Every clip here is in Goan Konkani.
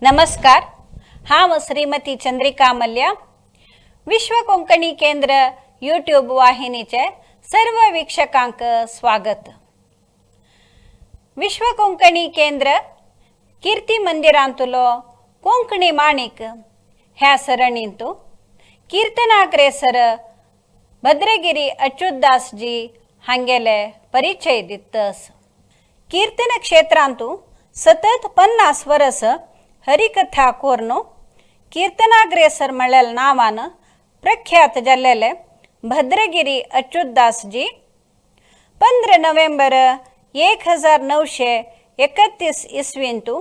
नमस्कार. हांव श्रीमती चंद्रिका मल्ल्या. विश्व कोंकणी केंद्र यूट्यूब वाहिनीचे सर्व वीक्षकांक स्वागत. विश्व कोंकणी केंद्र कीर्ती मंदिरांतलो कोंकणी माणिक ह्या सरणींतु कीर्तनाग्रेसर भद्रगिरी अच्युतदासजी हांगेले परिचय दितस. कीर्तन क्षेत्रांतु सतत 50 वर्स हरिकथा कोर्नु कीर्तनाग्रेसर म्हळ्यार नांवान प्रख्यात जाल्लेले भद्रगिरी अच्युतदासजी 15 नोव्हेंबर 1931 इसवींतु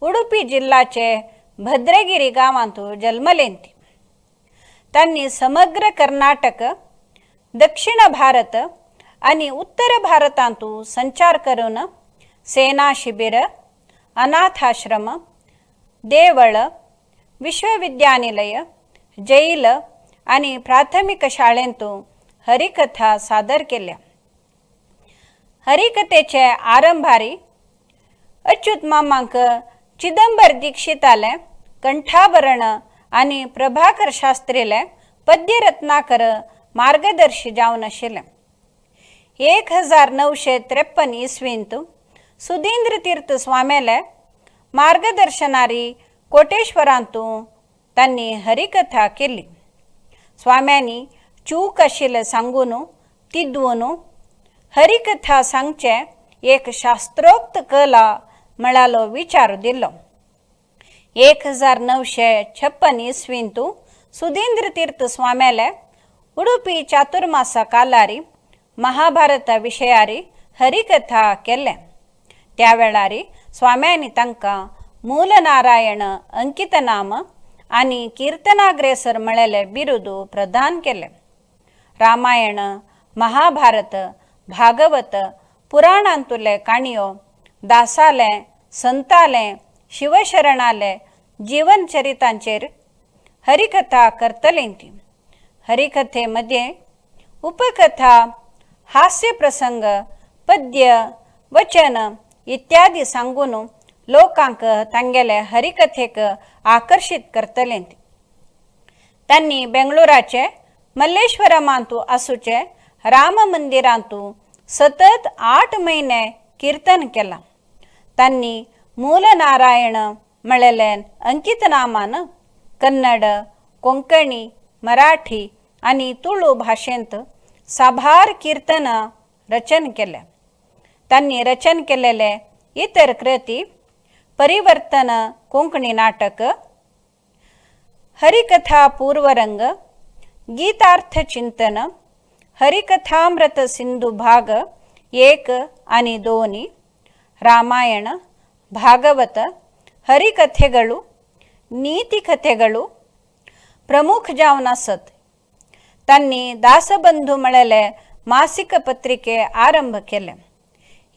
उडुपी जिल्लाचे भद्रगिरी गांवांतु जल्मलेंती. तांणी समग्र कर्नाटक, दक्षिण भारत आनी उत्तर भारतांतु संचार करून सेना शिबिर, अनाथाश्रम, देवळ, विश्वविद्यानिलय, जैल आनी प्राथमिक शाळेंतु हरिकथा सादर केल्या. हरिकथेचे आरंभारी अच्युत मामांक चिदंबर दीक्षिताले कंठाभरण आनी प्रभाकर शास्त्रीले पद्यरत्नाकर मार्गदर्शी जावन आशिल्ले. 1953 इसवींत सुधींद्र तीर्थ स्वाम्याले मार्गदर्शनारी कोटेश्वरांतू तांणी हरिकथा केली. स्वाम्यांनी चूक आशिल्लें सांगून तिद्वून हरिकथा सांगचें एक शास्त्रोक्त कला म्हळालो विचार दिलो. 1956 इसवींतू सुधींद्र तीर्थ स्वाम्याले उडुपी चातुर्मासा कालारी महाभारता विशयारी हरिकथा केले. त्या वेळारी स्वाम्यांनी तांकां मूलनारायण अंकितनाम आनी कीर्तनाग्रेसर म्हळेले बिरुद प्रदान केले. रामायण, महाभारत, भागवत पुराणांतुले काणयो, दासाले, संताले, शिवशरणाले जीवनचरितांचेर हरिकथा करतले ती. हरिकथे मध्ये उपकथा, हास्यप्रसंग, पद्य, वचन इत्यादी सांगून लोकांक तांगेले हरिकथेक आकर्शीत करतले. तांणी बेंगळुराचे मल्लेश्वरमांतू आसूचे राम मंदिरांतू सतत 8 म्हयने कीर्तन केलां. तांणी मूलनारायण म्हळेले अंकितनामान कन्नड, कोंकणी, मराठी आनी तुळू भाशेंत साबार कीर्तनां रचन केल्या. तांणी रचन केलेले इतर कृती: परिवर्तन कोंकणी नाटक, हरिकथा पूर्वरंग, गीतार्थ चिंतन, हरिकथामृत सिंधू भाग 1 आणि 2, रामायण, ಭಾಗವತ ಹರಿಕಥೆಗಳು, ನೀತಿಕಥೆಗಳು प्रमुख जावन आसत. तांणी दासबंधू म्हळेले मासिक पत्रिके आरंभ केले.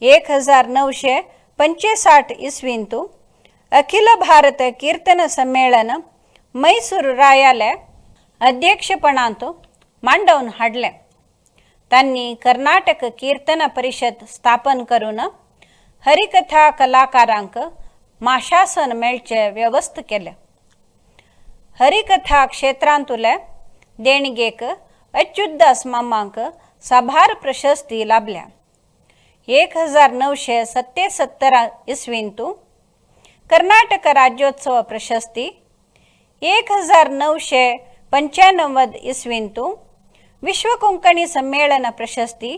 1965 इसवींतू अखिल भारत कीर्तन संमेलन मैसूर रायाले अध्यक्षपणांत मांडोवन हाडलें. तांणी कर्नाटक कीर्तन परिषद स्थापन करून हरिकथा कलाकारांक माशासन मेळचे व्यवस्था केलें. हरिकथा क्षेत्रांतुले देणगेक अच्युतदास मामांक साबार प्रशस्ती लाभल्या. 1977 इसवींतू कर्नाटक राज्योत्सव प्रशस्ती, 1995 इसवींतू विश्व कोंकणी संमेलन प्रशस्ती,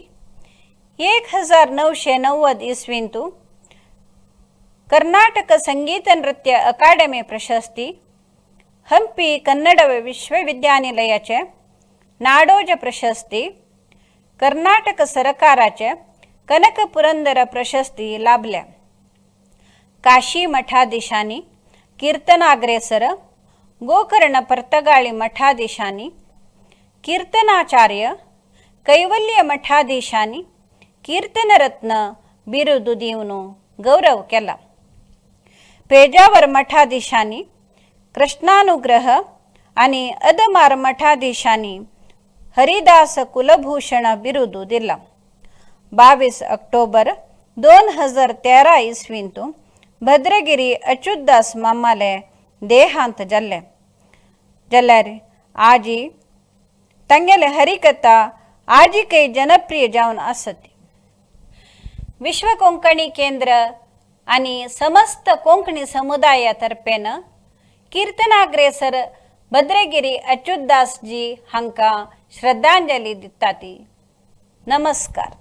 1990 इसवींतू कर्नाटक संगीत नृत्य अकादमी प्रशस्ती, हंपी कन्नड विश्वविद्यानिलयाचे नाडोज प्रशस्ती, कर्नाटक सरकाराचे कनक पुरंदर प्रशस्ती लाभल्या. काशी मठाधीशांनी कीर्तनाग्रेसर, गोकर्ण पर्तगाळी मठाधीशांनी कीर्तनाचार्य, कैवल्य मठाधीशांनी कीर्तनरत्न बिरुदु दिवन गौरव केला. पेजावर मठाधीशांनी कृष्णानुग्रह आणि अदमार मठाधीशांनी हरिदास कुलभूषण बिरुदु दिला. 22ऑक्टोबर 2013 इसवींतू भद्रगिरी अच्युतदास मामाले देहांत जाल्लें. जाल्यार आजी तांगेले हरिकथा आजिकय जनप्रिय जावन आसत. विश्व कोंकणी केंद्र आनी समस्त कोंकणी समुदाया तर्फेन कीर्तनाग्रेसर भद्रगिरी अच्युतदासजी हांकां श्रद्धांजली दिता ती. नमस्कार.